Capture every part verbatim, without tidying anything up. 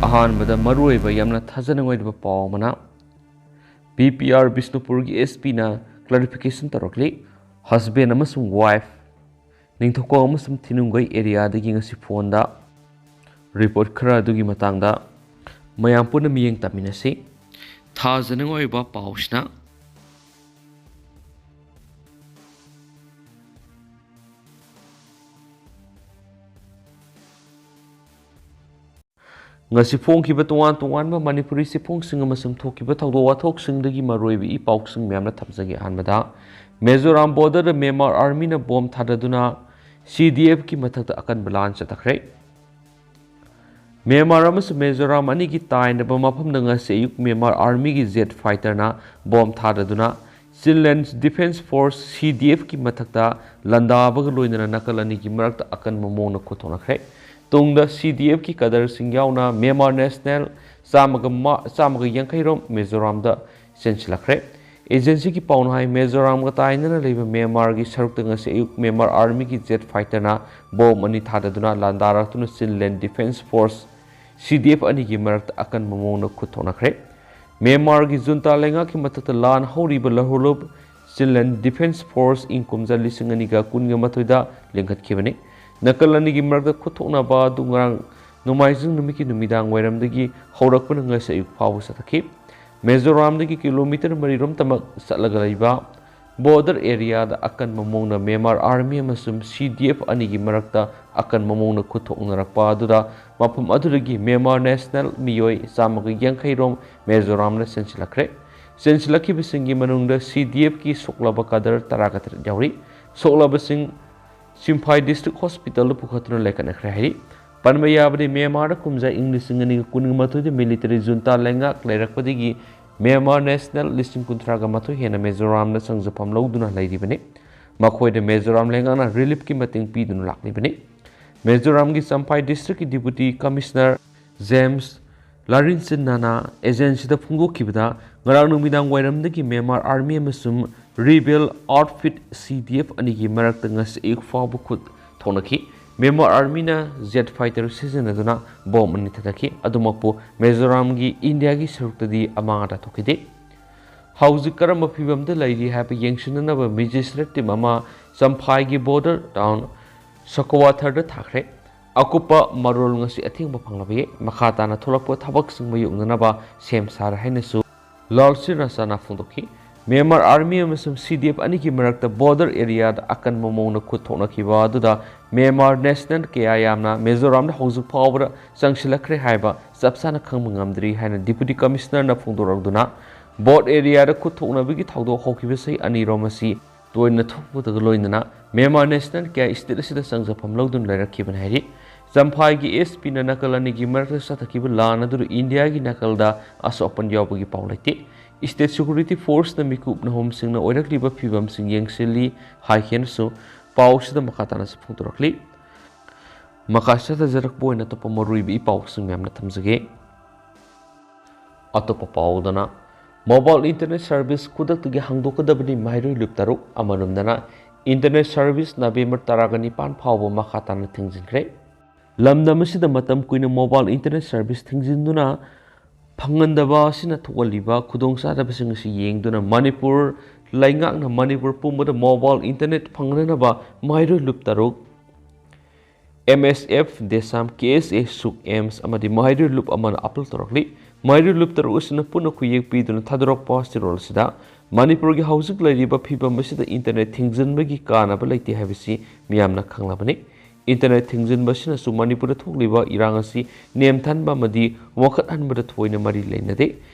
ꯑꯍꯥꯟꯕꯗ ꯃꯔꯨꯑꯣꯏꯕ ꯌꯥꯝꯅ ꯊꯥꯖꯅꯤꯡꯉꯥꯏ ꯑꯣꯏꯕ ꯄꯥꯎ ꯑꯃꯅ, ꯄꯤ ꯄꯤ ꯑꯥꯔ ꯕꯤꯁꯅꯨꯄꯨꯔꯒꯤ ꯑꯦꯁ ꯄꯤꯅ ꯀ꯭ꯂꯥꯔꯤꯐꯤꯀꯦꯁꯟ ꯇꯧꯔꯛꯂꯤ꯫ ꯍꯁꯕꯦꯟ ꯑꯃꯁꯨꯡ ꯋꯥꯏꯐ ꯅꯤꯡꯊꯧꯈꯣꯡ ꯑꯃꯁꯨꯡ ꯊꯤꯅꯨꯡꯒꯩ ꯑꯦꯔꯤꯌꯥꯗꯒꯤ ꯉꯁꯤ ꯐꯣꯟꯗ ꯔꯤꯄꯣꯔꯠ ꯈꯔ ꯑꯗꯨꯒꯤ ꯃꯇꯥꯡꯗ ꯃꯌꯥꯝ ꯄꯨꯟꯅ ꯃꯤꯠꯌꯦꯡ ꯇꯥꯃꯤꯟꯅꯁꯤ꯫ ꯊꯥꯖꯅꯤꯡꯉꯥꯏ ꯑꯣꯏꯕ ꯄꯥꯎꯁꯤꯅ, ꯉꯁꯤ ꯐꯣꯡꯈꯤꯕ ꯇꯣꯉꯥꯟ ꯇꯣꯉꯥꯟꯕ ꯃꯅꯤꯄꯨꯔꯤ ꯆꯦꯐꯣꯡꯁꯤꯡ ꯑꯃꯁꯨꯡ ꯊꯣꯛꯈꯤꯕ ꯊꯧꯗꯣꯛ ꯋꯥꯊꯣꯛꯁꯤꯡꯗꯒꯤ ꯃꯔꯨꯑꯣꯏꯕ ꯏ ꯄꯥꯎꯁꯤꯡ ꯃꯌꯥꯝꯅ ꯊꯝꯖꯒꯦ꯫ ꯑꯍꯥꯟꯕꯗ, ꯃꯤꯖꯣꯔꯥꯝ ꯕꯣꯔꯗꯔꯗ ꯃ꯭ꯌꯥꯟꯃꯥꯔ ꯑꯥꯔꯃꯤꯅ ꯕꯣꯝ ꯊꯥꯗꯗꯨꯅ ꯁꯤ ꯗꯤ ꯑꯦꯐꯀꯤ ꯃꯊꯛꯇ ꯑꯀꯟꯕ ꯂꯥꯟ ꯆꯠꯊꯈ꯭ꯔꯦ꯫ ꯃ꯭ꯌꯥꯟꯃꯥꯔ ꯑꯃꯁꯨꯡ ꯃꯤꯖꯣꯔꯥꯝ ꯑꯅꯤꯒꯤ ꯇꯥꯏꯅꯕ ꯃꯐꯝꯗ ꯉꯁꯤ ꯑꯌꯨꯛ ꯃ꯭ꯌꯥꯟꯃꯥꯔ ꯑꯥꯔꯃꯤꯒꯤ ꯖꯦꯠ ꯐꯥꯏꯇꯔꯅ ꯕꯣꯝ ꯊꯥꯗꯗꯨꯅ Chinland defence force, C D ꯑꯦꯐꯀꯤ ꯃꯊꯛꯇ ꯂꯥꯟꯗꯥꯕꯒ ꯂꯣꯏꯅꯅ ꯅꯥꯀꯜ ꯑꯅꯤꯒꯤ ꯃꯔꯛꯇ ꯑꯀꯟꯕ ꯃꯑꯣꯡꯗ ꯈꯨꯠ ꯊꯣꯛꯅꯈ꯭ꯔꯦ꯫ ꯇꯨꯡꯗ ꯁꯤ ꯗꯤ ꯑꯦꯐꯀꯤ ꯀꯗꯔꯁꯤꯡ ꯌꯥꯎꯅ ꯃ꯭ꯌꯥꯟꯃꯥꯔ ꯅꯦꯁꯅꯦꯜ ꯆꯥꯝꯃꯒ ꯃ-, ꯆꯥꯝꯃꯒ ꯌꯥꯡꯈꯩ ꯔꯣꯝ ꯃꯤꯖꯣꯔꯥꯝꯗ ꯆꯦꯟꯁꯤꯜꯂꯛꯈ꯭ꯔꯦ꯫ ꯑꯦꯖꯦꯟꯁꯤꯒꯤ ꯄꯥꯎꯅ ꯍꯥꯏ, ꯃꯤꯖꯣꯔꯥꯝꯒ ꯇꯥꯏꯅꯅ ꯂꯩꯕ ꯃ꯭ꯌꯥꯟꯃꯥꯔꯒꯤ ꯁꯔꯨꯛꯇ ꯉꯁꯤ ꯑꯌꯨꯛ ꯃ꯭ꯌꯥꯟꯃꯥꯔ ꯑꯥꯔꯃꯤꯒꯤ ꯖꯦꯠ ꯐꯥꯏꯇꯔꯅ ꯕꯣꯝ ꯑꯅꯤ ꯊꯥꯗꯗꯨꯅ ꯂꯥꯟꯗꯥꯔꯛꯇꯨꯅ ꯆꯤꯟꯂꯦꯟ defence force, C D F ꯑꯅꯤꯒꯤ ꯃꯔꯛꯇ ꯑꯀꯟꯕ ꯃꯑꯣꯡꯗ ꯈꯨꯠ ꯊꯣꯛꯅꯈ꯭ꯔꯦ꯫ ꯃ꯭ꯌꯥꯟꯃꯥꯔꯒꯤ ꯖꯨꯟꯇꯥ ꯂꯩꯉꯥꯛꯀꯤ ꯃꯊꯛꯇ ꯂꯥꯟ ꯍꯧꯔꯤꯕ ꯂꯍꯨꯂꯨꯞ ꯆꯤꯟꯂꯦꯟ ꯗꯤꯐꯦꯟꯁ ꯐꯣꯔꯁ ꯏꯪ ꯀꯨꯝꯖꯥ ꯂꯤꯁꯤꯡ ꯑꯅꯤꯒ ꯀꯨꯟꯒ ꯃꯥꯊꯣꯏꯗ ꯂꯤꯡꯈꯠꯈꯤꯕꯅꯤ꯫ ꯅꯥꯀꯜ ꯑꯅꯤꯒꯤ ꯃꯔꯛꯇ ꯈꯨꯠ ꯊꯣꯛꯅꯕ ꯑꯗꯨ ꯉꯔꯥꯡ ꯅꯣꯡꯃꯥꯏꯖꯤꯡ ꯅꯨꯃꯤꯠꯀꯤ ꯅꯨꯃꯤꯗꯥꯡ ꯋꯥꯏꯔꯝꯗꯒꯤ ꯍꯧꯔꯛꯄꯅ ꯉꯁꯤ ꯑꯌꯨꯛ ꯐꯥꯎꯕ ꯆꯠꯊꯈꯤ꯫ ꯃꯤꯖꯣꯔꯥꯝꯗꯒꯤ ꯀꯤꯂꯣꯃꯤꯇꯔ ꯃꯔꯤ ꯔꯣꯝꯇꯃꯛ ꯆꯠꯂꯒ ꯂꯩꯕ ꯕꯣꯔꯗꯔ ꯑꯦꯔꯤꯌꯥꯗ ꯑꯀꯟꯕ ꯃꯑꯣꯡꯗ ꯃ꯭ꯌꯥꯟꯃꯥꯔ ꯑꯥꯔꯃꯤ ꯑꯃꯁꯨꯡ ꯁꯤ ꯗꯤ ꯑꯦꯐ ꯑꯅꯤꯒꯤ ꯃꯔꯛꯇ ꯑꯀꯟꯕ ꯃꯑꯣꯡꯗ ꯈꯨꯠ ꯊꯣꯛꯅꯔꯛꯄ ꯑꯗꯨꯗ ꯃꯐꯝ ꯑꯗꯨꯗꯒꯤ ꯃ꯭ꯌꯥꯟꯃꯥꯔ ꯅꯦꯁꯅꯦꯜ ꯃꯤꯑꯣꯏ ꯆꯥꯝꯃꯒ ꯌꯥꯡꯈꯩ ꯔꯣꯝ ꯃꯤꯖꯣꯔꯥꯝꯗ ꯆꯦꯟꯁꯤꯜꯂꯛꯈ꯭ꯔꯦ꯫ ꯆꯦꯟꯁꯤꯜꯂꯛꯈꯤꯕꯁꯤꯡꯒꯤ ꯃꯅꯨꯡꯗ ꯁꯤ ꯗꯤ ꯑꯦꯐꯀꯤ ꯁꯣꯛꯂꯕ ꯀꯥꯗꯔ ꯇꯔꯥꯒ ꯇꯔꯦꯠ ꯌꯥꯎꯔꯤ꯫ ꯁꯣꯛꯂꯕꯁꯤꯡ ꯁꯤꯝꯐꯥꯏ ꯗꯤꯁꯇ꯭ꯔꯤꯛ ꯍꯣꯁꯄꯤꯇꯥꯜꯗ ꯄꯨꯈꯠꯇꯨꯅ ꯂꯥꯏꯀꯠꯅꯈ꯭ꯔꯦ ꯍꯥꯏꯔꯤ꯫ ꯄꯟꯕ ꯌꯥꯕꯗꯤ, ꯃ꯭ꯌꯥꯟꯃꯥꯔꯗ ꯀꯨꯝꯖꯥ ꯏꯪ ꯂꯤꯁꯤꯡ ꯑꯅꯤꯒ ꯀꯨꯟꯒ ꯃꯥꯊꯣꯏꯗ ꯃꯤꯂꯤꯇꯔꯤ ꯖꯨꯟꯇꯥ ꯂꯩꯉꯥꯛ ꯂꯩꯔꯛꯄꯗꯒꯤ ꯃ꯭ꯌꯥꯟꯃꯥꯔ ꯅꯦꯁꯅꯦꯜ ꯂꯤꯁꯤꯡ ꯀꯨꯟꯊ꯭ꯔꯥꯒ ꯃꯥꯊꯣꯏ ꯍꯦꯟꯅ ꯃꯤꯖꯣꯔꯥꯝꯗ ꯆꯪꯖꯐꯝ ꯂꯧꯗꯨꯅ ꯂꯩꯔꯤꯕꯅꯤ꯫ ꯃꯈꯣꯏꯗ ꯃꯤꯖꯣꯔꯥꯝ ꯂꯩꯉꯥꯛꯅ ꯔꯤꯂꯤꯐꯀꯤ ꯃꯇꯦꯡ ꯄꯤꯗꯨꯅ ꯂꯥꯛꯂꯤꯕꯅꯤ꯫ ꯃꯤꯖꯣꯔꯥꯝꯒꯤ ꯆꯝꯐꯥꯏ ꯗꯤꯁꯇ꯭ꯔꯤꯛꯀꯤ ꯗꯤꯄꯨꯇꯤ ꯀꯃꯤꯁꯅꯔ ꯖꯦꯝꯁ ꯂꯥꯔꯤꯟꯆꯟꯅꯅ ꯑꯦꯖꯦꯟꯁꯤꯗ ꯐꯣꯡꯗꯣꯛꯈꯤꯕꯗ, ꯉꯔꯥꯡ ꯅꯨꯃꯤꯗꯥꯡ ꯋꯥꯏꯔꯝꯗꯒꯤ ꯃ꯭ꯌꯥꯟꯃꯥꯔ ꯑꯥꯔꯃꯤ ꯑꯃꯁꯨꯡ ꯔꯤꯕꯦꯜ ꯑꯥꯎꯠꯐꯤꯠ ꯁꯤ ꯗꯤ ꯑꯦꯐ ꯑꯅꯤꯒꯤ ꯃꯔꯛꯇ ꯉꯁꯤ ꯑꯌꯨꯛ ꯐꯥꯎꯕ ꯈꯨꯠ ꯊꯣꯛꯅꯈꯤ꯫ ꯃ꯭ꯌꯥꯟꯃꯥꯔ ꯑꯥꯔꯃꯤꯅ ꯖꯦꯠ ꯐꯥꯏꯇꯔ ꯁꯤꯖꯤꯟꯅꯗꯨꯅ ꯕꯣꯝ ꯑꯅꯤ ꯊꯥꯗꯈꯤ꯫ ꯑꯗꯨꯃꯛꯄꯨ ꯃꯤꯖꯣꯔꯥꯝꯒꯤ ꯏꯟꯗꯤꯌꯥꯒꯤ ꯁꯔꯨꯛꯇꯗꯤ ꯑꯃꯥꯡ ꯑꯇꯥ ꯊꯣꯛꯈꯤꯗꯦ꯫ ꯍꯧꯖꯤꯛ ꯀꯔꯝꯕ ꯐꯤꯕꯝꯗ ꯂꯩꯔꯤ ꯍꯥꯏꯕ ꯌꯦꯡꯁꯤꯟꯅꯅꯕ ꯃꯦꯖꯤꯁꯇ꯭ꯔꯦꯠ ꯇꯤꯝ ꯑꯃ ꯆꯝꯐꯥꯏꯒꯤ ꯕꯣꯔꯗꯔ ꯇꯥꯎꯟ ꯁꯀꯋꯥꯊꯔꯗ ꯊꯥꯈ꯭ꯔꯦ꯫ ꯑꯀꯨꯞꯄ ꯃꯔꯣꯜ ꯉꯁꯤ ꯑꯊꯦꯡꯕ ꯐꯪꯂꯕ ꯌꯥꯏ꯫ ꯃꯈꯥ ꯇꯥꯅ ꯊꯣꯛꯂꯛꯄ ꯊꯕꯛꯁꯤꯡ ꯃꯥꯌꯣꯛꯅꯅꯕ ꯁꯦꯝ ꯁꯥꯔꯦ ꯍꯥꯏꯅꯁꯨ ꯂꯥꯜ ꯁꯤꯔꯥꯁꯥꯅ ꯐꯣꯡꯗꯣꯛꯈꯤ꯫ ꯃ꯭ꯌꯥꯟꯃꯥꯔ ꯑꯥꯔꯃꯤ ꯑꯃꯁꯨꯡ ꯁꯤ ꯗꯤ ꯑꯦꯐ ꯑꯅꯤꯒꯤ ꯃꯔꯛꯇ ꯕꯣꯔꯗꯔ ꯑꯦꯔꯤꯌꯥꯗ ꯑꯀꯟꯕ ꯃꯑꯣꯡꯗ ꯈꯨꯠ ꯊꯣꯛꯅꯈꯤꯕ ꯑꯗꯨꯗ ꯃ꯭ꯌꯥꯟꯃꯥꯔ ꯅꯦꯁꯅꯦꯜ ꯀꯌꯥ ꯌꯥꯝꯅ ꯃꯤꯖꯣꯔꯥꯝꯗ ꯍꯧꯖꯤꯛ ꯐꯥꯎꯕꯗ ꯆꯪꯁꯤꯜꯂꯛꯈ꯭ꯔꯦ ꯍꯥꯏꯕ ꯆꯞ ꯆꯥꯅ ꯈꯪꯕ ꯉꯝꯗ꯭ꯔꯤ ꯍꯥꯏꯅ ꯗꯤꯄꯨꯇꯤ ꯀꯃꯤꯁꯅꯔꯅ ꯐꯣꯡꯗꯣꯔꯛꯗꯨꯅ, ꯕꯣꯔꯗꯔ ꯑꯦꯔꯤꯌꯥꯗ ꯈꯨꯠ ꯊꯣꯛꯅꯕꯒꯤ ꯊꯧꯗꯣꯛ ꯍꯧꯈꯤꯕ ꯆꯍꯤ ꯑꯅꯤꯔꯣꯝ ꯑꯁꯤ ꯇꯣꯏꯅ ꯊꯣꯛꯄꯗꯒ ꯂꯣꯏꯅꯅ ꯃ꯭ꯌꯥꯟꯃꯥꯔ ꯅꯦꯁꯅꯦꯜ ꯀꯌꯥ ꯁ꯭ꯇꯦꯠ ꯑꯁꯤꯗ ꯆꯪꯖꯐꯝ ꯂꯧꯗꯨꯅ ꯂꯩꯔꯛꯈꯤꯕꯅꯤ ꯍꯥꯏꯔꯤ꯫ ꯆꯝꯐꯥꯏꯒꯤ ꯑꯦꯁ ꯄꯤꯅ ꯅꯥꯀꯜ ꯑꯅꯤꯒꯤ ꯃꯔꯛꯇ ꯆꯠꯊꯈꯤꯕ ꯂꯥꯟ ꯑꯗꯨꯗ ꯏꯟꯗꯤꯌꯥꯒꯤ ꯅꯥꯀꯜꯗ ꯑꯁꯣꯛ ꯑꯄꯟ ꯌꯥꯎꯕꯒꯤ ꯄꯥꯎ ꯂꯩꯇꯦ꯫ ꯁ꯭ꯇꯦꯠ ꯁꯦꯀ꯭ꯌꯨꯔꯤꯇꯤ ꯐꯣꯔꯁꯅ ꯃꯤꯀꯨꯞ ꯅꯍꯨꯝꯁꯤꯡꯅ ꯑꯣꯏꯔꯛꯂꯤꯕ ꯐꯤꯕꯝꯁꯤꯡ ꯌꯦꯡꯁꯤꯜꯂꯤ ꯍꯥꯏꯈꯤꯅꯁꯨ ꯄꯥꯎꯁꯤꯗ ꯃꯈꯥ ꯇꯥꯅꯁꯨ ꯐꯣꯡꯗꯣꯔꯛꯂꯤ꯫ ꯃꯈꯥ ꯆꯠꯊꯖꯔꯛꯄ ꯑꯣꯏꯅ ꯑꯇꯣꯞꯄ ꯃꯔꯨꯑꯣꯏꯕ ꯏ ꯄꯥꯎꯁꯤꯡ ꯃꯌꯥꯝꯅ ꯊꯝꯖꯒꯦ꯫ ꯑꯇꯣꯞꯄ ꯄꯥꯎꯗꯅ, ꯃꯣꯕꯥꯏꯜ ꯏꯟꯇꯔꯅꯦꯠ ꯁꯔꯚꯤꯁ ꯈꯨꯗꯛꯇꯒꯤ ꯍꯥꯡꯗꯣꯛꯀꯗꯕꯅꯤ꯫ ꯃꯍꯩꯔꯣꯏ ꯂꯨꯞ ꯇꯔꯨꯛ꯫ ꯑꯃꯔꯣꯝꯗꯅ, ꯏꯟꯇꯔꯅꯦꯠ ꯁꯔꯚꯤꯁ ꯅꯕꯦꯝꯕꯔ ꯇꯔꯥꯒ ꯅꯤꯄꯥꯟ ꯐꯥꯎꯕ ꯃꯈꯥ ꯇꯥꯅ ꯊꯤꯡꯖꯤꯟꯈ꯭ꯔꯦ꯫ ꯂꯝꯗꯝ ꯑꯁꯤꯗ ꯃꯇꯝ ꯀꯨꯏꯅ ꯃꯣꯕꯥꯏꯜ ꯏꯟꯇꯔꯅꯦꯠ ꯁꯔꯚꯤꯁ ꯊꯤꯡꯖꯤꯟꯗꯨꯅ ꯐꯪꯍꯟꯗꯕ ꯑꯁꯤꯅ ꯊꯣꯛꯍꯜꯂꯤꯕ ꯈꯨꯗꯣꯡꯆꯥꯗꯕꯁꯤꯡ ꯑꯁꯤ ꯌꯦꯡꯗꯨꯅ ꯃꯅꯤꯄꯨꯔ ꯂꯩꯉꯥꯛꯅ ꯃꯅꯤꯄꯨꯔ ꯄꯨꯝꯕꯗ ꯃꯣꯕꯥꯏꯜ ꯏꯟꯇꯔꯅꯦꯠ ꯐꯪꯍꯟꯅꯕ ꯃꯍꯩꯔꯣꯏ ꯂꯨꯞ ꯇꯔꯨꯛ, ꯑꯦꯝ ꯑꯦꯁ ꯑꯦꯐ, ꯗꯦꯁꯥꯝ, ꯀꯦ ꯑꯦꯁ ꯑꯦ, ꯁꯨꯛ, ꯑꯦꯝꯁ ꯑꯃꯗꯤ ꯃꯍꯩꯔꯣꯏ ꯂꯨꯞ ꯑꯃꯅ ꯑꯥꯄꯤꯜ ꯇꯧꯔꯛꯂꯤ꯫ ꯃꯍꯩꯔꯣꯏ ꯂꯨꯞ ꯇꯔꯨꯛ ꯑꯁꯤꯅ ꯄꯨꯟꯅ ꯈꯨꯌꯦꯛ ꯄꯤꯗꯨꯅ ꯊꯥꯗꯣꯔꯛꯄ ꯆꯦꯔꯣꯜ ꯑꯁꯤꯗ ꯃꯅꯤꯄꯨꯔꯒꯤ ꯍꯧꯖꯤꯛ ꯂꯩꯔꯤꯕ ꯐꯤꯕꯝ ꯑꯁꯤꯗ ꯏꯟꯇꯔꯅꯦꯠ ꯊꯤꯡꯖꯤꯟꯕꯒꯤ ꯀꯥꯟꯅꯕ ꯂꯩꯇꯦ ꯍꯥꯏꯕꯁꯤ ꯃꯤꯌꯥꯝꯅ ꯈꯪꯂꯕꯅꯤ꯫ ꯏꯟꯇꯔꯅꯦꯠ ꯊꯤꯡꯖꯤꯟꯕ ꯑꯁꯤꯅꯁꯨ ꯃꯅꯤꯄꯨꯔꯗ ꯊꯣꯛꯂꯤꯕ ꯏꯔꯥꯡ ꯑꯁꯤ ꯅꯦꯝꯊꯍꯟꯕ ꯑꯃꯗꯤ ꯋꯥꯡꯈꯠꯍꯟꯕꯗ ꯊꯣꯏꯅ ꯃꯔꯤ ꯂꯩꯅꯗꯦ꯫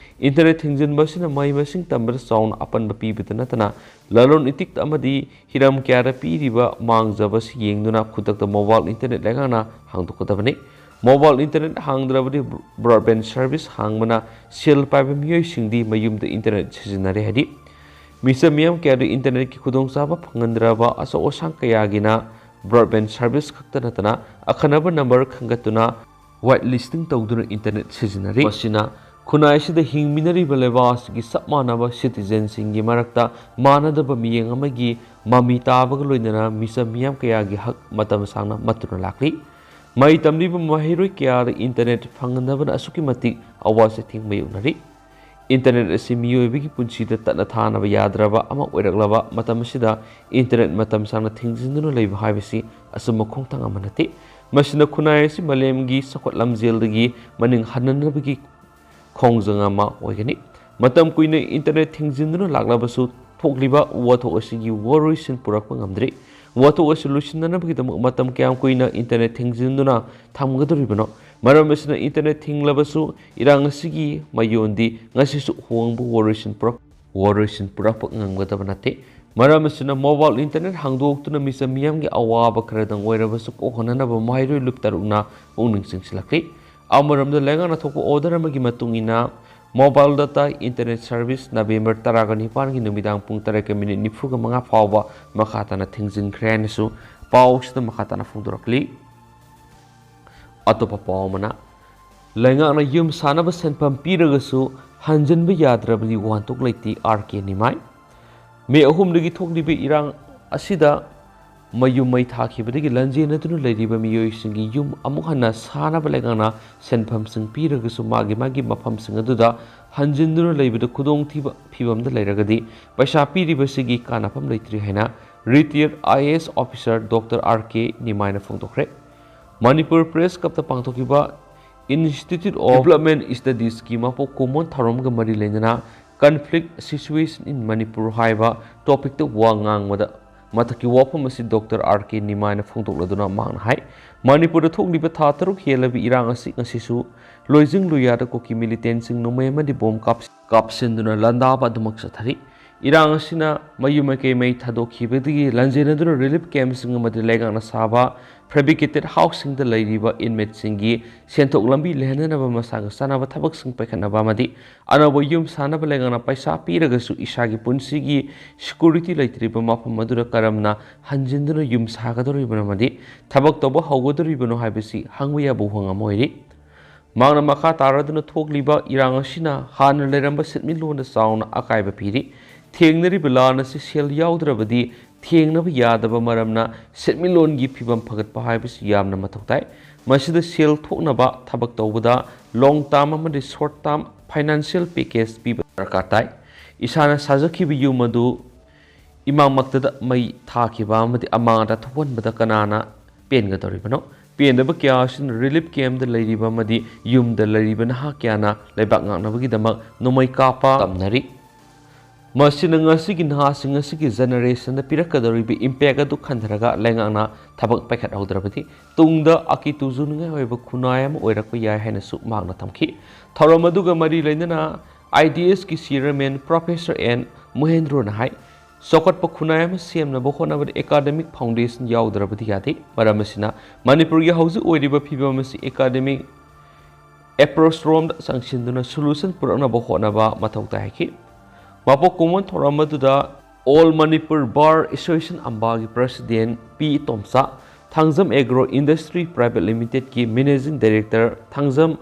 ꯏꯟꯇꯔꯅꯦꯠ ꯊꯤꯡꯖꯤꯟꯕ ꯑꯁꯤꯅ ꯃꯍꯩ ꯃꯁꯤꯡ ꯇꯝꯕꯗ ꯆꯥꯎꯅ ꯑꯄꯟꯕ ꯄꯤꯕꯇ ꯅꯠꯇꯅ ꯂꯂꯣꯟ ꯏꯇꯤꯛ ꯑꯃꯗꯤ ꯍꯤꯔꯝ ꯀꯌꯥꯗ ꯄꯤꯔꯤꯕ ꯃꯥꯡꯖꯕ ꯑꯁꯤ ꯌꯦꯡꯗꯨꯅ ꯈꯨꯗꯛꯇ ꯃꯣꯕꯥꯏꯜ ꯏꯟꯇꯔꯅꯦꯠ ꯂꯩꯉꯥꯛꯅ ꯍꯥꯡꯗꯣꯛꯀꯗꯕꯅꯤ꯫ ꯃꯣꯕꯥꯏꯜ ꯏꯟꯇꯔꯅꯦꯠ ꯍꯥꯡꯗ꯭ꯔꯕꯗꯤ ꯕ꯭ꯔꯣꯗꯕꯦꯟ ꯁꯔꯚꯤꯁ ꯍꯥꯡꯕꯅ ꯁꯦꯜ ꯄꯥꯏꯕ ꯃꯤꯑꯣꯏꯁꯤꯡꯗꯤ ꯃꯌꯨꯝꯗ ꯏꯟꯇꯔꯅꯦꯠ ꯁꯤꯖꯤꯟꯅꯔꯦ ꯍꯥꯏꯗꯤ ꯃꯤꯆꯝ ꯃꯤꯌꯥꯝ ꯀꯌꯥꯗ ꯏꯟꯇꯔꯅꯦꯠꯀꯤ ꯈꯨꯗꯣꯡꯆꯥꯕ ꯐꯪꯍꯟꯗ꯭ꯔꯕ ꯑꯆꯧ ꯑꯁꯥꯡ ꯀꯌꯥꯒꯤꯅ ꯕ꯭ꯔꯣꯗꯕꯦꯟ ꯁꯔꯚꯤꯁ ꯈꯛꯇ ꯅꯠꯇꯅ ꯑꯈꯟꯅꯕ ꯅꯝꯕꯔ ꯈꯟꯒꯠꯇꯨꯅ ꯋꯥꯏꯠ ꯂꯤꯁꯇꯤꯡ ꯇꯧꯗꯨꯅ ꯏꯟꯇꯔꯅꯦꯠ ꯁꯤꯖꯤꯟꯅꯔꯤ꯫ ꯃꯁꯤꯅ ꯈꯨꯟꯅꯥꯏ ꯑꯁꯤꯗ ꯍꯤꯡꯃꯤꯟꯅꯔꯤꯕ ꯂꯩꯕꯥꯛ ꯑꯁꯤꯒꯤ ꯆꯞ ꯃꯥꯟꯅꯕ ꯁꯤꯇꯤꯖꯦꯟꯁꯤꯡꯒꯤ ꯃꯔꯛꯇ ꯃꯥꯟꯅꯗꯕ ꯃꯤꯠꯌꯦꯡ ꯑꯃꯒꯤ ꯃꯃꯤ ꯇꯥꯕꯒ ꯂꯣꯏꯅꯅ ꯃꯤꯆꯝ ꯃꯤꯌꯥꯝ ꯀꯌꯥꯒꯤ ꯍꯛ ꯃꯇꯝ ꯁꯥꯡꯅ ꯃꯠꯇꯨꯅ ꯂꯥꯛꯂꯤ꯫ ꯃꯍꯩ ꯇꯝꯂꯤꯕ ꯃꯍꯩꯔꯣꯏ ꯀꯌꯥꯗ internet ꯐꯪꯍꯟꯗꯕꯅ ꯑꯁꯨꯛꯀꯤ ꯃꯇꯤꯛ ꯑꯋꯥ ꯆꯩꯊꯦꯡ ꯃꯥꯌꯣꯛꯅꯔꯤ꯫ Internet ꯑꯁꯤ ꯃꯤꯑꯣꯏꯕꯒꯤ ꯄꯨꯟꯁꯤꯗ ꯇꯠꯅ ꯊꯥꯅꯕ ꯌꯥꯗ꯭ꯔꯕ ꯑꯃ ꯑꯣꯏꯔꯛꯂꯕ ꯃꯇꯝ ꯑꯁꯤꯗ internet ꯃꯇꯝ ꯁꯥꯡꯅ ꯊꯤꯡꯖꯤꯟꯗꯨꯅ ꯂꯩꯕ ꯍꯥꯏꯕꯁꯤ ꯑꯆꯨꯝꯕ ꯈꯣꯡꯊꯥꯡ ꯑꯃ ꯅꯠꯇꯦ꯫ ꯃꯁꯤꯅ ꯈꯨꯟꯅꯥꯏ ꯑꯁꯤ ꯃꯥꯂꯦꯝꯒꯤ ꯆꯥꯎꯈꯠ ꯂꯝꯖꯦꯜꯗꯒꯤ ꯃꯅꯤꯡ ꯍꯟꯅꯅꯕꯒꯤ ꯈꯣꯡꯖꯪ ꯑꯃ ꯑꯣꯏꯒꯅꯤ꯫ ꯃꯇꯝ ꯀꯨꯏꯅ internet ꯊꯤꯡꯖꯤꯟꯗꯨꯅ ꯂꯥꯛꯂꯕꯁꯨ, ꯊꯣꯛꯂꯤꯕ ꯋꯥꯊꯣꯛ ꯑꯁꯤꯒꯤ ꯋꯥꯔꯣꯏꯁꯤꯟ ꯄꯨꯔꯛꯄ ꯉꯝꯗ꯭ꯔꯤ꯫ ꯋꯥꯊꯣꯛ ꯑꯁꯤ ꯂꯣꯏꯁꯤꯟꯅꯅꯕꯒꯤꯗꯃꯛ ꯃꯇꯝ ꯀꯌꯥꯝ ꯀꯨꯏꯅ internet ꯊꯤꯡꯖꯤꯟꯗꯨꯅ ꯊꯝꯒꯗꯧꯔꯤꯕꯅꯣ? ꯃꯔꯝ ꯑꯁꯤꯅ internet ꯊꯤꯡꯂꯕꯁꯨ ꯏꯔꯥꯡ ꯑꯁꯤꯒꯤ ꯃꯥꯌꯣꯟꯗꯤ ꯉꯁꯤꯁꯨ ꯑꯍꯣꯡꯕ ꯋꯥꯔꯣꯏꯁꯤꯟ ꯄꯨꯔꯛ-, ꯋꯥꯔꯣꯏꯁꯤꯟ ꯄꯨꯔꯛꯄ ꯉꯝꯒꯗꯕ ꯅꯠꯇꯦ꯫ ꯃꯔꯝ ꯑꯁꯤꯅ mobile internet ꯍꯥꯡꯗꯣꯛꯇꯨꯅ ꯃꯤꯆꯝ ꯃꯤꯌꯥꯝꯒꯤ ꯑꯋꯥꯕ ꯈꯔꯗꯪ ꯑꯣꯏꯔꯕꯁꯨ ꯀꯣꯛꯍꯟꯅꯅꯕ ꯃꯍꯩꯔꯣꯏ ꯂꯨꯞ ꯇꯔꯨꯛꯅ ꯄꯨꯛꯅꯤꯡ ꯆꯤꯡꯁꯤꯜꯂꯛꯂꯤ꯫ ꯑꯃꯔꯣꯝꯗ, ꯂꯩꯉꯥꯛꯅ ꯊꯣꯛꯄ order ꯑꯃꯒꯤ ꯃꯇꯨꯡ ꯏꯟꯅ, mobile data internet service November ꯇꯔꯥꯒ ꯅꯤꯄꯥꯟꯒꯤ ꯅꯨꯃꯤꯗꯥꯡ ꯄꯨꯡ ꯇꯔꯦꯠꯀ minute ꯅꯤꯐꯨꯒ ꯃꯉꯥ ꯐꯥꯎꯕ ꯃꯈꯥ ꯇꯥꯅ ꯊꯤꯡꯖꯤꯟꯈ꯭ꯔꯦ ꯍꯥꯏꯅꯁꯨ ꯄꯥꯎꯁꯤꯗ ꯃꯈꯥ ꯇꯥꯅ ꯐꯣꯡꯗꯣꯔꯛꯂꯤ꯫ ꯑꯇꯣꯞꯄ ꯄꯥꯎ ꯑꯃꯅ, ꯂꯩꯉꯥꯛꯅ ꯌꯨꯝ ꯁꯥꯅꯕ ꯁꯦꯟꯐꯝ ꯄꯤꯔꯒꯁꯨ ꯍꯟꯖꯤꯟꯕ ꯌꯥꯗ꯭ꯔꯕꯗꯤ ꯋꯥꯍꯟꯊꯣꯛ ꯂꯩꯇꯦ, ꯑꯥꯔ ꯀꯦ ꯅꯤꯃꯥꯏ꯫ ꯃꯦ ꯑꯍꯨꯝꯗꯒꯤ ꯊꯣꯛꯂꯤꯕ ꯏꯔꯥꯡ ꯑꯁꯤꯗ ꯃꯌꯨꯝ ꯃꯩ ꯊꯥꯈꯤꯕꯗꯒꯤ ꯂꯟꯖꯦꯟꯅꯗꯨꯅ ꯂꯩꯔꯤꯕ ꯃꯤꯑꯣꯏꯁꯤꯡꯒꯤ ꯌꯨꯝ ꯑꯃꯨꯛ ꯍꯟꯅ ꯁꯥꯅꯕ ꯂꯩꯉꯥꯛꯅ ꯁꯦꯟꯐꯝꯁꯤꯡ ꯄꯤꯔꯒꯁꯨ ꯃꯥꯒꯤ ꯃꯥꯒꯤ ꯃꯐꯝꯁꯤꯡ ꯑꯗꯨꯗ ꯍꯟꯖꯤꯟꯗꯨꯅ ꯂꯩꯕꯗ ꯈꯨꯗꯣꯡꯊꯤꯕ ꯐꯤꯕꯝꯗ ꯂꯩꯔꯒꯗꯤ ꯄꯩꯁꯥ ꯄꯤꯔꯤꯕꯁꯤꯒꯤ ꯀꯥꯟꯅꯐꯝ ꯂꯩꯇ꯭ꯔꯤ ꯍꯥꯏꯅ retired I A S officer Doctor R K ꯅꯤꯃꯥꯏꯅ ꯐꯣꯡꯗꯣꯛꯈ꯭ꯔꯦ꯫ Manipur Press Clubꯇ ꯄꯥꯡꯊꯣꯛꯈꯤꯕ Institute of Development Studiesꯀꯤ ꯃꯀꯣꯛ ꯀꯣꯃꯣꯟ ꯊꯧꯔꯝꯒ ꯃꯔꯤ ꯂꯩꯅꯅ Conflict Situation in Manipur ꯍꯥꯏꯕ topicꯇ ꯋꯥ ꯉꯥꯡꯕꯗ ꯃꯊꯛꯀꯤ ꯋꯥꯐꯝ ꯑꯁꯤ Doctor R K ꯅꯤꯃꯥꯏꯅ ꯐꯣꯡꯗꯣꯛꯂꯗꯨꯅ ꯃꯍꯥꯛꯅ ꯍꯥꯏ, ꯃꯅꯤꯄꯨꯔꯗ ꯊꯣꯛꯂꯤꯕ ꯊꯥ ꯇꯔꯨꯛ ꯍꯦꯜꯂꯕ ꯏꯔꯥꯡ ꯑꯁꯤ ꯉꯁꯤꯁꯨ ꯂꯣꯏꯖꯤꯡ ꯂꯣꯏꯌꯥꯗ ꯀꯨꯀꯤ militantꯁꯤꯡ ꯅꯣꯡꯃꯩ ꯑꯃꯗꯤ bomb ꯀꯥꯞ-, ꯀꯥꯞꯁꯤꯟꯗꯨꯅ ꯂꯥꯟꯗꯥꯕ ꯑꯗꯨꯃꯛ ꯆꯠꯊꯔꯤ꯫ ꯏꯔꯥꯡ ꯑꯁꯤꯅ ꯃꯌꯨꯝ ꯃꯀꯩ ꯃꯩ ꯊꯥꯗꯣꯛꯈꯤꯕꯗꯒꯤ ꯂꯟꯖꯦꯟꯅꯗꯨꯅ relief campꯁꯤꯡ ꯑꯃꯗꯤ ꯂꯩꯉꯥꯛꯅ ꯁꯥꯕ fabricated houseꯁꯤꯡꯗ ꯂꯩꯔꯤꯕ inmateꯁꯤꯡꯒꯤ ꯁꯦꯟꯊꯣꯛ ꯂꯝꯕꯤ ꯂꯩꯍꯟꯅꯅꯕ ꯃꯁꯥꯒ ꯆꯥꯟꯅꯕ ꯊꯕꯛꯁꯤꯡ ꯄꯥꯏꯈꯠꯅꯕ ꯑꯃꯗꯤ ꯑꯅꯧꯕ ꯌꯨꯝ ꯁꯥꯅꯕ ꯂꯩꯉꯥꯛꯅ ꯄꯩꯁꯥ ꯄꯤꯔꯒꯁꯨ ꯏꯁꯥꯒꯤ ꯄꯨꯟꯁꯤꯒꯤ security ꯂꯩꯇ꯭ꯔꯤꯕ ꯃꯐꯝ ꯑꯗꯨꯗ ꯀꯔꯝꯅ ꯍꯟꯖꯤꯟꯗꯨꯅ ꯌꯨꯝ ꯁꯥꯒꯗꯧꯔꯤꯕꯅꯣ ꯑꯃꯗꯤ ꯊꯕꯛ ꯇꯧꯕ ꯍꯧꯒꯗꯧꯔꯤꯕꯅꯣ ꯍꯥꯏꯕꯁꯤ ꯍꯪꯕ ꯌꯥꯕ ꯋꯥꯍꯪ ꯑꯃ ꯑꯣꯏꯔꯤ꯫ ꯃꯍꯥꯛꯅ ꯃꯈꯥ ꯇꯥꯔꯗꯨꯅ ꯊꯣꯛꯂꯤꯕ ꯏꯔꯥꯡ ꯑꯁꯤꯅ ꯍꯥꯟꯅ ꯂꯩꯔꯝꯕ ꯁꯦꯟꯃꯤꯠꯂꯣꯟꯗ ꯆꯥꯎꯅ ꯑꯀꯥꯏꯕ ꯄꯤꯔꯤ꯫ ꯊꯦꯡꯅꯔꯤꯕ ꯂꯥꯟ ꯑꯁꯤ ꯁꯦꯜ ꯌꯥꯎꯗ꯭ꯔꯕꯗꯤ ꯊꯦꯡꯅꯕ ꯌꯥꯗꯕ ꯃꯔꯝꯅ ꯁꯦꯟꯃꯤꯠꯂꯣꯟꯒꯤ ꯐꯤꯕꯝ ꯐꯒꯠꯄ ꯍꯥꯏꯕꯁꯤ ꯌꯥꯝꯅ ꯃꯊꯧ ꯇꯥꯏ꯫ ꯃꯁꯤꯗ ꯁꯦꯜ ꯊꯣꯛꯅꯕ ꯊꯕꯛ ꯇꯧꯕꯗ long term ꯑꯃꯗꯤ short term financial package ꯄꯤꯕ ꯗꯔꯀꯥꯔ ꯇꯥꯏ꯫ ꯏꯁꯥꯅ ꯁꯥꯖꯈꯤꯕ ꯌꯨꯝ ꯑꯗꯨ ꯏꯃꯥꯡꯃꯛꯇꯗ ꯃꯩ ꯊꯥꯈꯤꯕ ꯑꯃꯗꯤ ꯑꯃꯥꯡ ꯑꯇꯥ ꯊꯣꯛꯍꯟꯕꯗ ꯀꯅꯥꯅ ꯄꯦꯟꯒꯗꯧꯔꯤꯕꯅꯣ? ꯄꯦꯟꯗꯕ ꯀꯌꯥ ꯑꯁꯤꯅ relief campꯇ ꯂꯩꯔꯤꯕ ꯑꯃꯗꯤ ꯌꯨꯝꯗ ꯂꯩꯔꯤꯕ ꯅꯍꯥ ꯀꯌꯥꯅ ꯂꯩꯕꯥꯛ ꯉꯥꯛꯅꯕꯒꯤꯗꯃꯛ ꯅꯣꯡꯃꯩ ꯀꯥꯞꯄ ꯇꯝꯅꯔꯤ꯫ ꯃꯁꯤꯅ ꯉꯁꯤꯒꯤ ꯅꯍꯥꯁꯤꯡ ꯑꯁꯤꯒꯤ generationꯗ ꯄꯤꯔꯛꯀꯗꯧꯔꯤꯕ impact ꯑꯗꯨ ꯈꯟꯊꯔꯒ ꯂꯩꯉꯥꯛꯅ ꯊꯕꯛ ꯄꯥꯏꯈꯠꯍꯧꯗ꯭ꯔꯕꯗꯤ ꯇꯨꯡꯗ ꯑꯀꯤꯇꯨ ꯆꯨꯅꯤꯡꯉꯥꯏ ꯑꯣꯏꯕ ꯈꯨꯟꯅꯥꯏ ꯑꯃ ꯑꯣꯏꯔꯛꯄ ꯌꯥꯏ ꯍꯥꯏꯅꯁꯨ ꯃꯍꯥꯛꯅ ꯊꯝꯈꯤ꯫ ꯊꯧꯔꯝ ꯑꯗꯨꯒ ꯃꯔꯤ ꯂꯩꯅꯅ IDSꯀꯤ chairman Professor N ꯃꯣꯍꯦꯟꯗ꯭ꯔꯣꯅ ꯍꯥꯏ, ꯆꯥꯎꯈꯠꯄ ꯈꯨꯟꯅꯥꯏ ꯑꯃ ꯁꯦꯝꯅꯕ ꯍꯣꯠꯅꯕꯗ academic foundation ꯌꯥꯎꯗ꯭ꯔꯕꯗꯤ ꯌꯥꯗꯦ꯫ ꯃꯔꯝ ꯑꯁꯤꯅ ꯃꯅꯤꯄꯨꯔꯒꯤ ꯍꯧꯖꯤꯛ ꯑꯣꯏꯔꯤꯕ ꯐꯤꯕꯝ ꯑꯁꯤ academic approach ꯔꯣꯝꯗ ꯆꯪꯁꯤꯟꯗꯨꯅ solution ꯄꯨꯔꯛꯅꯕ ꯍꯣꯠꯅꯕ ꯃꯊꯧ ꯇꯥꯏ ꯍꯥꯏꯈꯤ꯫ ꯃꯄꯣꯛ ꯀꯨꯝꯑꯣꯟ ꯊꯧꯔꯝ ꯑꯗꯨꯗ All Manipur Bar Association ꯑꯝꯕꯥꯒꯤ president P ꯇꯣꯝꯆꯥ, Thangjam Agro Industry Private Limitedꯀꯤ managing director Thangjam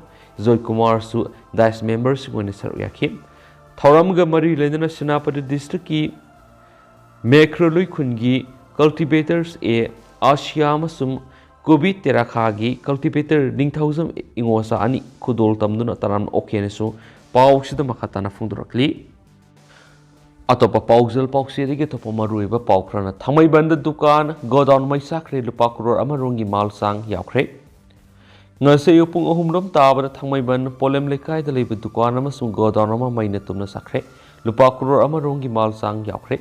ꯖꯣꯏꯀꯨꯃꯥꯔꯁꯨ dais memberꯁꯤꯡ ꯑꯣꯏꯅ ꯁꯔꯨꯛ ꯌꯥꯈꯤ꯫ ꯊꯧꯔꯝꯒ ꯃꯔꯤ ꯂꯩꯅꯅ ꯁꯦꯅꯥꯄꯇꯤ districtꯀꯤ ꯃꯦꯈ꯭ꯔꯂꯨꯏ ꯈꯨꯟꯒꯤ cultivators A ꯑꯥꯁꯤꯌꯥ ꯑꯃꯁꯨꯡ ꯀꯣꯕꯤ ꯇꯦꯔꯥꯈꯥꯒꯤ cultivator ꯅꯤꯡꯊꯧꯖꯝ ꯏꯉꯣꯆꯥ ꯑꯅꯤ ꯈꯨꯗꯣꯜ ꯇꯝꯗꯨꯅ ꯇꯔꯥꯝꯅ ꯑꯣꯛꯈꯤ ꯍꯥꯏꯅꯁꯨ ꯄꯥꯎꯁꯤꯗ ꯃꯈꯥ ꯇꯥꯅ ꯐꯣꯡꯗꯣꯔꯛꯂꯤ꯫ ꯑꯇꯣꯞꯄ ꯄꯥꯎꯖꯦꯜ ꯄꯥꯎꯆꯦꯗꯒꯤ ꯑꯇꯣꯞꯄ ꯃꯔꯨꯑꯣꯏꯕ ꯄꯥꯎ ꯈꯔꯅ ꯊꯥꯡꯃꯩꯕꯟꯗ ꯗꯨꯀꯥꯟ, godown ꯃꯩ ꯆꯥꯛꯈ꯭ꯔꯦ, ꯂꯨꯄꯥ ꯀꯔꯣꯔ ꯑꯃ ꯔꯣꯝꯒꯤ ꯃꯥꯜ ꯆꯥꯡ ꯌꯥꯎꯈ꯭ꯔꯦ꯫ ꯉꯁꯤ ꯑꯌꯨꯛ ꯄꯨꯡ ꯑꯍꯨꯝ ꯂꯣꯝ ꯇꯥꯕꯗ ꯊꯥꯡꯃꯩꯕꯟ ꯄꯣꯂꯦꯝ ꯂꯩꯀꯥꯏꯗ ꯂꯩꯕ ꯗꯨꯀꯥꯟ ꯑꯃꯁꯨꯡ godown ꯑꯃ ꯃꯩꯅ ꯇꯨꯝꯅ ꯆꯥꯛꯈ꯭ꯔꯦ꯫ ꯂꯨꯄꯥ ꯀꯔꯣꯔ ꯑꯃ ꯔꯣꯝꯒꯤ ꯃꯥꯜ ꯆꯥꯡ ꯌꯥꯎꯈ꯭ꯔꯦ꯫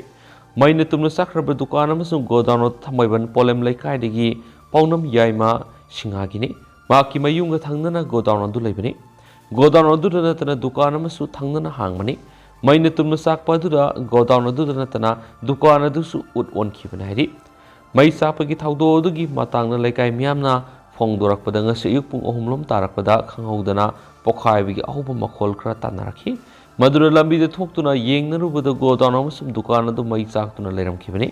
ꯃꯩꯅ ꯇꯨꯝꯅ ꯆꯥꯛꯈ꯭ꯔꯕ ꯗꯨꯀꯥꯟ ꯑꯃꯁꯨꯡ godown ꯑꯗꯨ ꯊꯥꯡꯃꯩꯕꯟ ꯄꯣꯂꯦꯝ ꯂꯩꯀꯥꯏꯗꯒꯤ ꯄꯥꯎꯅꯝ ꯌꯥꯏꯃ ꯁꯤꯡꯍꯥꯒꯤꯅꯤ꯫ ꯃꯍꯥꯛꯀꯤ ꯃꯌꯨꯝꯒ ꯊꯪꯅꯅ godown ꯑꯗꯨ ꯂꯩꯕꯅꯤ꯫ Godown ꯑꯗꯨꯗ ꯅꯠꯇꯅ ꯗꯨꯀꯥꯟ ꯑꯃꯁꯨ ꯊꯪꯅꯅ ꯍꯥꯡꯕꯅꯤ꯫ ꯃꯩꯅ ꯇꯨꯝꯅ ꯆꯥꯛꯄ ꯑꯗꯨꯗ godown ꯑꯗꯨꯗ ꯅꯠꯇꯅ ꯗꯨꯀꯥꯟ ꯑꯗꯨꯁꯨ ꯎꯠ ꯑꯣꯟꯈꯤꯕꯅꯤ ꯍꯥꯏꯔꯤ꯫ ꯃꯩ ꯆꯥꯛꯄꯒꯤ ꯊꯧꯗꯣꯛ ꯑꯗꯨꯒꯤ ꯃꯇꯥꯡꯗ ꯂꯩꯀꯥꯏ ꯃꯤꯌꯥꯝꯅ ꯐꯣꯡꯗꯣꯔꯛꯄꯗ ꯉꯁꯤ ꯑꯌꯨꯛ ꯄꯨꯡ ꯑꯍꯨꯝ ꯂꯣꯝ ꯇꯥꯔꯛꯄꯗ ꯈꯪꯍꯧꯗꯅ ꯄꯣꯈꯥꯏꯕꯒꯤ ꯑꯍꯧꯕ ꯃꯈꯣꯜ ꯈꯔ ꯇꯥꯟꯅꯔꯛꯈꯤ꯫ ꯃꯗꯨꯅ ꯂꯝꯕꯤꯗ ꯊꯣꯛꯇꯨꯅ ꯌꯦꯡꯅꯔꯨꯕꯗ godown ꯑꯃꯁꯨꯡ ꯗꯨꯀꯥꯟ ꯑꯗꯨ ꯃꯩ ꯆꯥꯛꯇꯨꯅ ꯂꯩꯔꯝꯈꯤꯕꯅꯤ꯫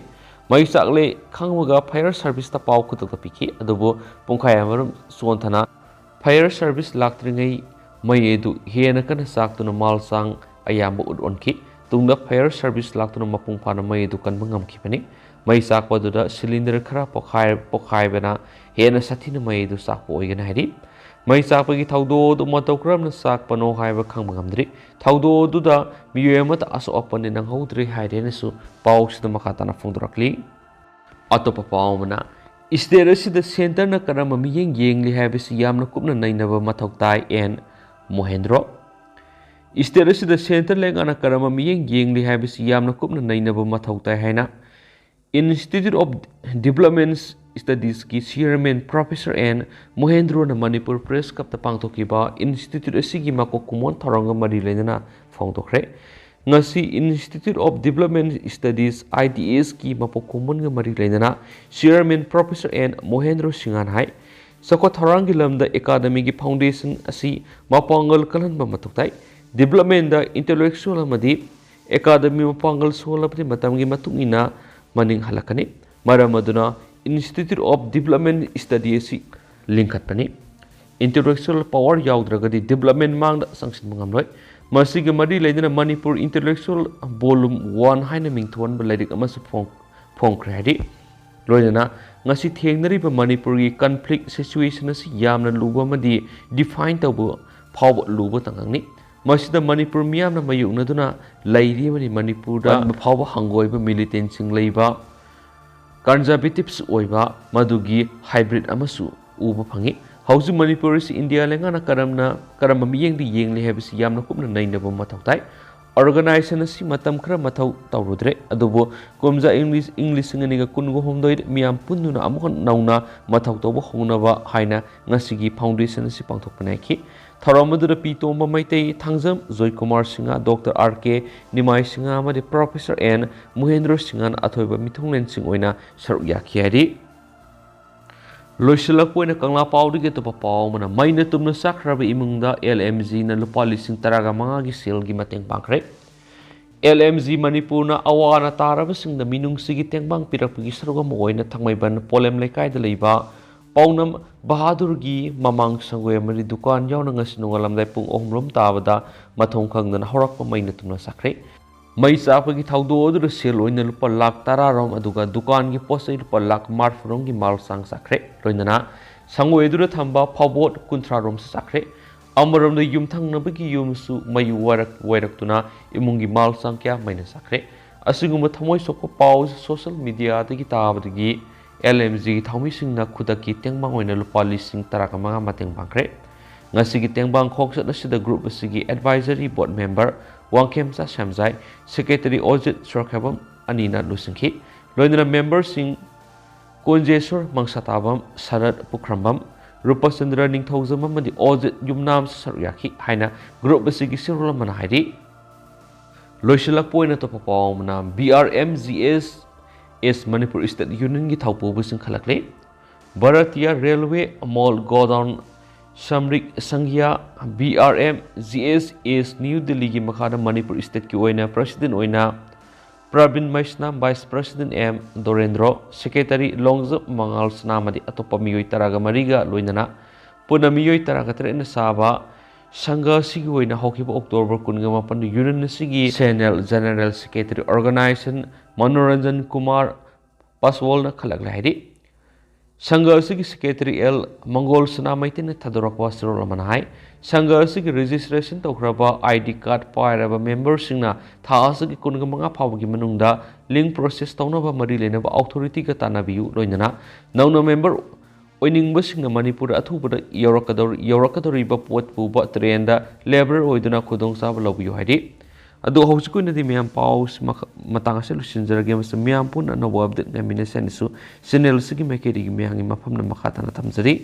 ꯃꯩ ꯆꯥꯛꯂꯦ ꯈꯪꯕꯒ fire serviceꯇ ꯄꯥꯎ ꯈꯨꯗꯛꯇ ꯄꯤꯈꯤ, ꯑꯗꯨꯕꯨ ꯄꯨꯡꯈꯥꯏ ꯑꯃꯔꯣꯝ ꯁꯣꯟꯊꯅ fire service ꯂꯥꯛꯇ꯭ꯔꯤꯉꯩ ꯃꯩ ꯑꯗꯨ ꯍꯦꯟꯅ ꯀꯟꯅ ꯆꯥꯛꯇꯨꯅ ꯃꯥꯜ ꯆꯥꯡ ꯑꯌꯥꯝꯕ ꯎꯠ ꯑꯣꯟꯈꯤ꯫ ꯇꯨꯡꯗ fire service ꯂꯥꯛꯇꯨꯅ ꯃꯄꯨꯡ ꯐꯥꯅ ꯃꯩ ꯑꯗꯨ ꯀꯟꯕ ꯉꯝꯈꯤꯕꯅꯤ꯫ ꯃꯩ ꯆꯥꯛꯄꯗꯨꯗ ꯁꯤꯂꯤꯟꯗꯔ ꯈꯔ ꯄꯣꯈꯥꯏ-, ꯄꯣꯈꯥꯏꯕꯅ ꯍꯦꯟꯅ ꯁꯥꯊꯤꯅ ꯃꯩ ꯑꯗꯨ ꯆꯥꯛꯄ ꯑꯣꯏꯒꯅꯤ ꯍꯥꯏꯔꯤ꯫ ꯃꯩ ꯆꯥꯛꯄꯒꯤ ꯊꯧꯗꯣꯛ ꯑꯗꯨ ꯃꯇꯧ ꯀꯔꯝꯅ ꯆꯥꯛꯄꯅꯣ ꯍꯥꯏꯕ ꯈꯪꯕ ꯉꯝꯗ꯭ꯔꯤ꯫ ꯊꯧꯗꯣꯛ ꯑꯗꯨꯗ ꯃꯤꯑꯣꯏ ꯑꯃꯠꯇ ꯑꯁꯣꯛ ꯑꯄꯟꯗꯤ ꯅꯪꯍꯧꯗ꯭ꯔꯦ ꯍꯥꯏꯔꯦꯅꯁꯨ ꯄꯥꯎꯁꯤꯗ ꯃꯈꯥ ꯇꯥꯅ ꯐꯣꯡꯗꯣꯔꯛꯂꯤ꯫ ꯑꯇꯣꯞꯄ ꯄꯥꯎ ꯑꯃꯅ, ꯁ꯭ꯇꯦꯠ ꯑꯁꯤꯗ ꯁꯦꯟꯇꯔꯅ ꯀꯔꯝꯕ ꯃꯤꯠꯌꯦꯡ ꯌꯦꯡꯂꯤ ꯍꯥꯏꯕꯁꯤ ꯌꯥꯝꯅ ꯀꯨꯞꯅ ꯅꯩꯅꯕ ꯃꯊꯧ ꯇꯥꯏ, ꯑꯦꯟ ꯃꯣꯍꯦꯟꯗ꯭ꯔꯣ꯫ ꯁ꯭ꯇꯦꯠ ꯑꯁꯤꯗ ꯁꯦꯟꯇꯔ ꯂꯩꯉꯥꯛꯅ ꯀꯔꯝꯕ ꯃꯤꯠꯌꯦꯡ ꯌꯦꯡꯂꯤ ꯍꯥꯏꯕꯁꯤ ꯌꯥꯝꯅ ꯀꯨꯞꯅ ꯅꯩꯅꯕ ꯃꯊꯧ ꯇꯥꯏ ꯍꯥꯏꯅ Institute of Development Studiesꯀꯤ chairman Professor N Mohendro Manipur Press Clubꯇ ꯄꯥꯡꯊꯣꯛꯈꯤꯕ institute ꯑꯁꯤꯒꯤ ꯃꯀꯣꯛ ꯀꯨꯝꯑꯣꯟ ꯊꯧꯔꯝꯒ ꯃꯔꯤ ꯂꯩꯅꯅ ꯐꯣꯡꯗꯣꯛꯈ꯭ꯔꯦ꯫ ꯉꯁꯤ Institute of Development Studies, IDSꯀꯤ ꯃꯀꯣꯛ ꯀꯨꯝꯑꯣꯟꯒ ꯃꯔꯤ ꯂꯩꯅꯅ chairman Professor ꯑꯦꯟ ꯃꯣꯍꯦꯟꯗ꯭ꯔꯣ ꯁꯤꯡꯍꯅ ꯍꯥꯏ, ꯆꯥꯎꯈꯠ ꯊꯧꯔꯥꯡꯒꯤ ꯂꯝꯗ academyꯒꯤ foundation ꯑꯁꯤ ꯃꯄꯥꯡꯒꯜ ꯀꯜꯍꯟꯕ ꯃꯊꯧ ꯇꯥꯏ꯫ Developmentꯗ intellectual ꯑꯃꯗꯤ academy ꯃꯄꯥꯡꯒꯜ ꯁꯣꯜꯂꯕꯗꯤ ꯃꯇꯝꯒꯤ ꯃꯇꯨꯡ ꯏꯟꯅ ꯃꯅꯤꯡ ꯍꯜꯂꯛꯀꯅꯤ꯫ ꯃꯔꯝ ꯑꯗꯨꯅ Institute of Development Study ꯑꯁꯤ ꯂꯤꯡꯈꯠꯄꯅꯤ꯫ Intellectual power ꯌꯥꯎꯗ꯭ꯔꯒꯗꯤ development ꯃꯥꯡꯗ ꯆꯪꯁꯤꯟꯕ ꯉꯝꯂꯣꯏ꯫ ꯃꯁꯤꯒ ꯃꯔꯤ ꯂꯩꯅꯅ ꯃꯅꯤꯄꯨꯔ Intellectual Volume One ꯍꯥꯏꯅ ꯃꯤꯡꯊꯣꯟꯕ ꯂꯥꯏꯔꯤꯛ ꯑꯃꯁꯨ ꯐꯣꯡ-, ꯐꯣꯡꯈ꯭ꯔꯦ ꯍꯥꯏꯔꯤ꯫ ꯂꯣꯏꯅꯅ ꯉꯁꯤ ꯊꯦꯡꯅꯔꯤꯕ ꯃꯅꯤꯄꯨꯔꯒꯤ conflict situation ꯑꯁꯤ ꯌꯥꯝꯅ ꯂꯨꯕ ꯑꯃꯗꯤ define ꯇꯧꯕ ꯐꯥꯎꯕ ꯂꯨꯕ ꯇꯥꯡꯀꯛꯅꯤ꯫ ꯃꯁꯤꯗ ꯃꯅꯤꯄꯨꯔ ꯃꯤꯌꯥꯝꯅ ꯃꯥꯌꯣꯛꯅꯗꯨꯅ ꯂꯩꯔꯤ ꯑꯃꯗꯤ ꯃꯅꯤꯄꯨꯔꯗ ꯐꯥꯎꯕ ꯍꯪꯒꯣꯏꯕ militantꯁꯤꯡ ꯂꯩꯕ conservatives ꯑꯣꯏꯕ ꯃꯗꯨꯒꯤ hybrid ꯑꯃꯁꯨ ꯎꯕ ꯐꯪꯉꯤ꯫ ꯍꯧꯖꯤꯛ ꯃꯅꯤꯄꯨꯔ ꯑꯁꯤ ꯏꯟꯗꯤꯌꯥ ꯂꯩꯉꯥꯛꯅ ꯀꯔꯝꯅ, ꯀꯔꯝꯕ ꯃꯤꯠꯌꯦꯡꯗ ꯌꯦꯡꯂꯤ ꯍꯥꯏꯕꯁꯤ ꯌꯥꯝꯅ ꯀꯨꯞꯅ ꯅꯩꯅꯕ ꯃꯊꯧ ꯇꯥꯏ꯫ Organization ꯑꯁꯤ ꯃꯇꯝ ꯈꯔ ꯃꯊꯧ ꯇꯧꯔꯨꯗ꯭ꯔꯦ, ꯑꯗꯨꯕꯨ ꯀꯨꯝꯖꯥ ꯏꯪ ꯂꯤꯁꯤꯡ ꯑꯅꯤꯒ ꯀꯨꯟꯒ ꯍꯨꯝꯗꯣꯏꯗ ꯃꯤꯌꯥꯝ ꯄꯨꯟꯗꯨꯅ ꯑꯃꯨꯛ ꯍꯟꯅ ꯅꯧꯅ ꯃꯊꯧ ꯇꯧꯕ ꯍꯧꯅꯕ ꯍꯥꯏꯅ ꯉꯁꯤꯒꯤ foundation ꯑꯁꯤ ꯄꯥꯡꯊꯣꯛꯄ ꯅꯥꯏꯈꯤ꯫ ꯊꯧꯔꯝ ꯑꯗꯨꯗ ꯄꯤ ꯇꯣꯝꯕ ꯃꯩꯇꯩ, ꯊꯥꯡꯖꯝ ꯖꯣꯏꯀꯨꯃꯥꯔ ꯁꯤꯡꯍ, ꯗꯣꯛꯇꯔ ꯑꯥꯔ ꯀꯦ ꯅꯤꯃꯥꯏ ꯁꯤꯡꯍ ꯑꯃꯗꯤ Professor ꯑꯦꯟ ꯃꯣꯍꯦꯟꯗ꯭ꯔꯣ ꯁꯤꯡꯍꯅ ꯑꯊꯣꯏꯕ ꯃꯤꯊꯨꯡꯂꯦꯟꯁꯤꯡ ꯑꯣꯏꯅ ꯁꯔꯨꯛ ꯌꯥꯈꯤ ꯍꯥꯏꯔꯤ꯫ ꯂꯣꯏꯁꯤꯜꯂꯛꯄ ꯑꯣꯏꯅ ꯀꯪꯂꯥ ꯄꯥꯎꯗꯒꯤ ꯑꯇꯣꯞꯄ ꯄꯥꯎ ꯑꯃꯅ, ꯃꯩꯅ ꯇꯨꯝꯅ ꯆꯥꯛꯈ꯭ꯔꯕ ꯏꯃꯨꯡꯗ ꯑꯦꯜ ꯑꯦꯝ ꯖꯤꯅ ꯂꯨꯄꯥ ꯂꯤꯁꯤꯡ ꯇꯔꯥꯒ ꯃꯉꯥꯒꯤ ꯁꯦꯜꯒꯤ ꯃꯇꯦꯡ ꯄꯥꯡꯈ꯭ꯔꯦ꯫ ꯑꯦꯜ ꯑꯦꯝ ꯖꯤ ꯃꯅꯤꯄꯨꯔꯅ ꯑꯋꯥ ꯑꯅꯥ ꯇꯥꯔꯕꯁꯤꯡꯗ ꯃꯤꯅꯨꯡꯁꯤꯒꯤ ꯇꯦꯡꯕꯥꯡ ꯄꯤꯔꯛꯄꯒꯤ ꯁꯔꯨꯛ ꯑꯃ ꯑꯣꯏꯅ ꯊꯥꯡꯃꯩꯕꯟ ꯄꯣꯂꯦꯝ ꯂꯩꯀꯥꯏꯗ ꯂꯩꯕ ꯄꯥꯎꯅꯝ ꯕꯍꯥꯗꯨꯔꯒꯤ ꯃꯃꯥꯡ ꯁꯪꯒꯣꯏ ꯑꯃꯗꯤ ꯗꯨꯀꯥꯟ ꯌꯥꯎꯅ ꯉꯁꯤ ꯅꯣꯡꯉꯥꯜꯂꯝꯗꯥꯏ ꯄꯨꯡ ꯑꯍꯨꯝ ꯂꯣꯝ ꯇꯥꯕꯗ ꯃꯊꯣꯡ ꯈꯪꯗꯅ ꯍꯧꯔꯛꯄ ꯃꯩꯅ ꯇꯨꯝꯅ ꯆꯥꯛꯈ꯭ꯔꯦ꯫ ꯃꯩ ꯆꯥꯛꯄꯒꯤ ꯊꯧꯗꯣꯛ ꯑꯗꯨꯗ ꯁꯦꯜ ꯑꯣꯏꯅ ꯂꯨꯄꯥ ꯂꯥꯈ ꯇꯔꯥ ꯔꯣꯝ, ꯑꯗꯨꯒ ꯗꯨꯀꯥꯟꯒꯤ ꯄꯣꯠ ꯆꯩ ꯂꯨꯄꯥ ꯂꯥꯈ ꯃꯔꯤꯐꯨ ꯔꯣꯝꯒꯤ ꯃꯥꯜ ꯆꯥꯡ ꯆꯥꯈ꯭ꯔꯦ꯫ ꯂꯣꯏꯅꯅ ꯁꯪꯒꯣꯏ ꯑꯗꯨꯗ ꯊꯝꯕ ꯐꯥꯎꯕꯣꯠ ꯀꯨꯟꯊ꯭ꯔꯥ ꯔꯣꯝꯁꯨ ꯆꯥꯈ꯭ꯔꯦ꯫ ꯑꯃꯔꯣꯝꯗ ꯌꯨꯝꯊꯪꯅꯕꯒꯤ ꯌꯨꯝꯁꯨ ꯃꯩ ꯋꯥꯏꯔꯛ-, ꯋꯥꯏꯔꯛꯇꯨꯅ ꯏꯃꯨꯡꯒꯤ ꯃꯥꯜ ꯆꯥꯡ ꯀꯌꯥ ꯃꯩꯅ ꯆꯥꯈ꯭ꯔꯦ꯫ ꯑꯁꯤꯒꯨꯝꯕ ꯊꯃꯣꯏ ꯁꯣꯛꯄ ꯄꯥꯎ ꯑꯁꯤ social media ꯗꯒꯤ ꯇꯥꯕꯗꯒꯤ L M G ꯒꯤ ꯊꯧꯃꯤꯁꯤꯡꯅ ꯈꯨꯗꯛꯀꯤ ꯇꯦꯡꯕꯥꯡ ꯑꯣꯏꯅ ꯂꯨꯄꯥ ꯂꯤꯁꯤꯡ ꯇꯔꯥꯒ ꯃꯉꯥ ꯃꯇꯦꯡ ꯄꯥꯡꯈ꯭ꯔꯦ꯫ ꯉꯁꯤꯒꯤ ꯇꯦꯡꯕꯥꯡ ꯈꯣꯡꯆꯠ ꯑꯁꯤꯗ group ꯑꯁꯤꯒꯤ advisory board member Wangkhemcha ꯁꯦꯝꯖꯥꯏ, secretary ꯑꯣꯖꯤꯠ ꯁꯣꯔꯈꯦꯕꯝ ꯑꯅꯤꯅ ꯂꯨꯆꯤꯡꯈꯤ꯫ ꯂꯣꯏꯅꯅ member ꯁꯤꯡ ꯀꯣꯟꯖꯦꯁꯣꯔ ꯃꯪꯁꯥꯇꯥꯕꯝ, ꯁꯔꯠ ꯄꯨꯈ꯭ꯔꯝꯕꯝ, ꯔꯨꯄꯆꯟꯗ꯭ꯔ ꯅꯤꯡꯊꯧꯖꯝ ꯑꯃꯗꯤ ꯑꯣꯖꯤꯠ ꯌꯨꯝꯅꯥꯝꯁꯨ ꯁꯔꯨꯛ ꯌꯥꯈꯤ ꯍꯥꯏꯅ group ꯑꯁꯤꯒꯤ ꯁꯤꯔꯣꯜ ꯑꯃꯅ ꯍꯥꯏꯔꯤ꯫ ꯂꯣꯏꯁꯤꯜꯂꯛꯄ ꯑꯣꯏꯅ ꯑꯇꯣꯞꯄ ꯄꯥꯎ ꯑꯃꯅ, B R M G S S Manipur State Union ꯒꯤ ꯊꯧꯄꯨꯕꯨ ꯆꯤꯡꯈꯠꯂꯛꯂꯤ꯫ Bharatiya Railway Amol Godown Samrik Sanghiya, B R M G S S New Delhi ꯒꯤ ꯃꯈꯥꯗ ꯃꯅꯤꯄꯨꯔ state ꯀꯤ ꯑꯣꯏꯅ president ꯑꯣꯏꯅ ꯄ꯭ꯔꯕꯤꯟ ꯃꯩꯁꯅꯥꯝ, vice president M Dorendro, secretary ꯂꯣꯡꯖꯞ ꯃꯉꯥꯜ ꯁꯅꯥ ꯑꯃꯗꯤ ꯑꯇꯣꯞꯄ ꯃꯤꯑꯣꯏ ꯇꯔꯥꯒ ꯃꯔꯤꯒ ꯂꯣꯏꯅꯅ ꯄꯨꯟꯅ ꯃꯤꯑꯣꯏ ꯇꯔꯥꯒ ꯇꯔꯦꯠꯅ ꯁꯥꯕ ꯁꯪꯘ ꯑꯁꯤꯒꯤ ꯑꯣꯏꯅ ꯍꯧꯈꯤꯕ October ꯀꯨꯟꯒ ꯃꯥꯄꯟꯗ union ꯑꯁꯤꯒꯤ Senior General Secretary Organization Manoranjan Kumar ꯄꯥꯁꯋꯥꯜꯅ ꯈꯜꯂꯛꯂꯦ ꯍꯥꯏꯔꯤ꯫ ꯁꯪꯘ ꯑꯁꯤꯒꯤ secretary L ꯃꯪꯒꯣꯜ ꯁꯅꯥ ꯃꯩꯇꯩꯅ ꯊꯥꯗꯣꯔꯛꯄ ꯁꯤꯔꯣꯜ ꯑꯃꯅ ꯍꯥꯏ, ꯁꯪꯘ ꯑꯁꯤꯒꯤ registration ꯇꯧꯈ꯭ꯔꯕ I D card ꯄꯥꯏꯔꯕ member ꯁꯤꯡꯅ ꯊꯥ ꯑꯁꯤꯒꯤ ꯀꯨꯟꯒ ꯃꯉꯥ ꯐꯥꯎꯕꯒꯤ ꯃꯅꯨꯡꯗ link process ꯇꯧꯅꯕ ꯃꯔꯤ ꯂꯩꯅꯕ authority ꯒ ꯇꯥꯟꯅꯕꯤꯌꯨ꯫ ꯂꯣꯏꯅꯅ ꯅꯧꯅ member ꯑꯣꯏꯅꯤꯡꯕꯁꯤꯡꯅ ꯃꯅꯤꯄꯨꯔꯗ ꯑꯊꯨꯕꯗ ꯌꯧꯔꯛꯀꯗꯧꯔꯤ-, ꯌꯧꯔꯛꯀꯗꯧꯔꯤꯕ ꯄꯣꯠ ꯄꯨꯕ train ꯗ labour ꯑꯣꯏꯗꯨꯅ ꯈꯨꯗꯣꯡꯆꯥꯕ ꯂꯧꯕꯤꯌꯨ ꯍꯥꯏꯔꯤ꯫ ꯑꯗꯣ ꯍꯧꯖꯤꯛꯀꯤ ꯑꯣꯏꯅꯗꯤ ꯃꯌꯥꯝ ꯄꯥꯎꯁꯤ ꯃꯈ-, ꯃꯇꯥꯡ ꯑꯁꯤꯗ ꯂꯣꯏꯁꯤꯟꯖꯔꯒꯦ꯫ ꯃꯁꯤ ꯃꯌꯥꯝ ꯄꯨꯟꯅ ꯑꯅꯧꯕ update ꯉꯥꯏꯃꯤꯟꯅꯁꯤ ꯍꯥꯏꯅꯁꯨ channel ꯑꯁꯤꯒꯤ ꯃꯥꯏꯀꯩꯗꯒꯤ ꯃꯌꯥꯝꯒꯤ ꯃꯐꯝꯗ ꯃꯈꯥ ꯇꯥꯅ ꯊꯝꯖꯔꯤ꯫